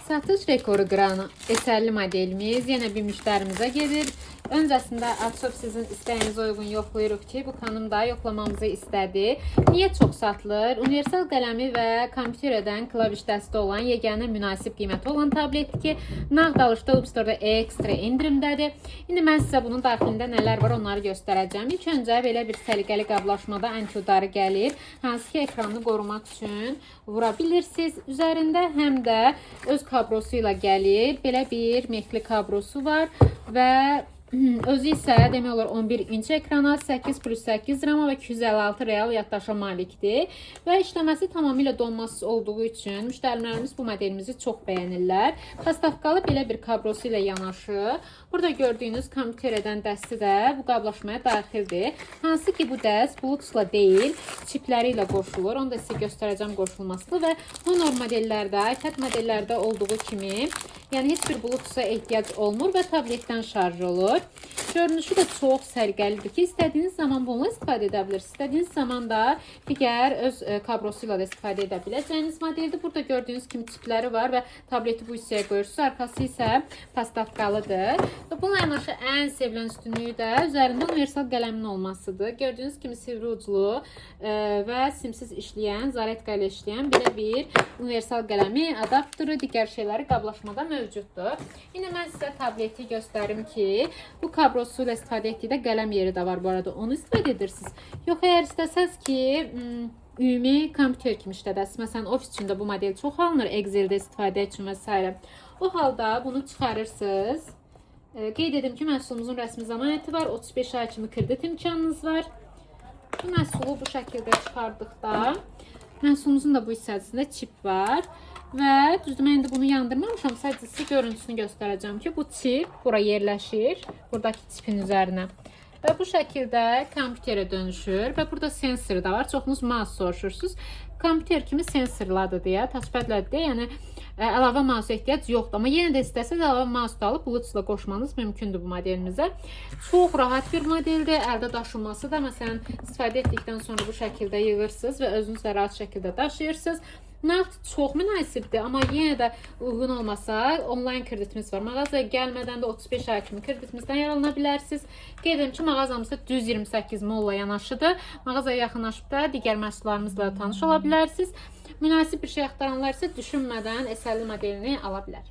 Satış rekoru qıran S50 modelimiz yenə bir müştərimizə gedir. Öncəsində açıb sizin istəyinizə uyğun yoxlayırıq ki, bu xanım da yoxlamamızı istədi. Niyə çox satılır? Universal qələmi və kompüterdən klaviş dəsti olan yeganə münasib qiyməti olan tabletdir ki, nağd alışda Ubstore-da ekstra endirimdədir. İndi mən sizə bunun daxilində nələr var onları göstərəcəm. İlk öncə belə bir səliqəli qablaşmada antiudarı gəlir. Hansı ki ekranı qorumaq üçün vura bilirsiniz. Üzərində həm də öz kabrosu ilə gəlir. Belə bir mexli kabrosu var və özü isə demək olar 11 inç ekrana, 8 plus 8 rama və 256 real yaddaşa malikdir. Və işləməsi tamamilə donmasız olduğu üçün müştərilərimiz bu modelimizi çox bəyənirlər. Pastavkalı belə bir kabrosu ilə yanaşı, burada gördüyünüz kompüterdən dəsti də bu qablaşmaya daxildir. Hansı ki bu dəst Bluetooth-la deyil, çipləri ilə qoşulur. Onu da sizə göstərəcəm qoşulmasını və Honor modellərdə, iPad modellərdə olduğu kimi, yəni heç bir Bluetooth-a ehtiyac olmur və tabletdən şarj olur. Görünüşü də çox səliqəlidir ki, istədiyiniz zaman bununla istifadə edə bilirsiniz. İstədiyiniz zaman da digər öz kabrosu ilə də istifadə edə biləcəyiniz modeldir. Burada gördüyünüz kimi çipləri var və tableti bu hissəyə qoyursunuz. Arxası isə pastavkalıdır. Və bununla yanaşı ən sevilən üstünlüyü də üzərində universal qələmin olmasıdır. Gördüyünüz kimi sivri uclu və simsiz işləyən, zaretka ilə işləyən belə bir universal qələmi, adaptörü, digər şeyləri qablaşmada mövcuddur. İndi mən sizə tableti göstərim ki, bu kabrosu ilə istifadə etdikdə qələm yeri də var bu arada. Onu istifadə edirsiniz. Yox, əgər istəsəz ki, ümumi kompüter kimi işlədəsiniz. Məsələn, ofis üçün də bu model çox alınır, Excel-də istifadə üçün və s. O halda bunu çıxarırsınız. Qeyd edim ki, məhsulumuzun rəsmi zəmanəti var. 35 ay kimi kredit imkanınız var. Bu məhsulu bu şəkildə çıxardıqda məhsulumuzun da bu hissəsində çip var. Və düzdür, mən indi bunu yandırmamışam. Sadəcə sizə görüntüsünü göstərəcəm ki, bu çip bura yerləşir, buradakı çipin üzərinə. Və bu şəkildə kompüterə dönüşür və burada sensor da var. Çoxunuz mouse soruşursunuz. Kompüter kimi sensorladır deyə, touchpadlədir deyə, yəni əlavə mouse ehtiyac yoxdur. Amma yenə də istəsəz əlavə mouse da alıb Bluetooth-la qoşmanız mümkündür bu modelimizə. Çox rahat bir modeldir. Əldə daşınması da, məsələn, istifadə etdikdən sonra bu şəkildə yığırsınız və özünüz də rahat şəkildə daşıyırsınız. Nağd çox münasibdir, amma yenə də uyğun olmasa onlayn kreditimiz var. Mağazaya gəlmədən də 35 ay kimi kreditimizdən yararlana bilərsiniz. Qeyd edim ki, mağazamızda düz 28 molla yanaşıdır. Mağazaya yaxınlaşıb da digər məhsullarımızla tanış ola bilərsiniz. Münasib bir şey axtaranlar isə düşünmədən S50 modelini ala bilər.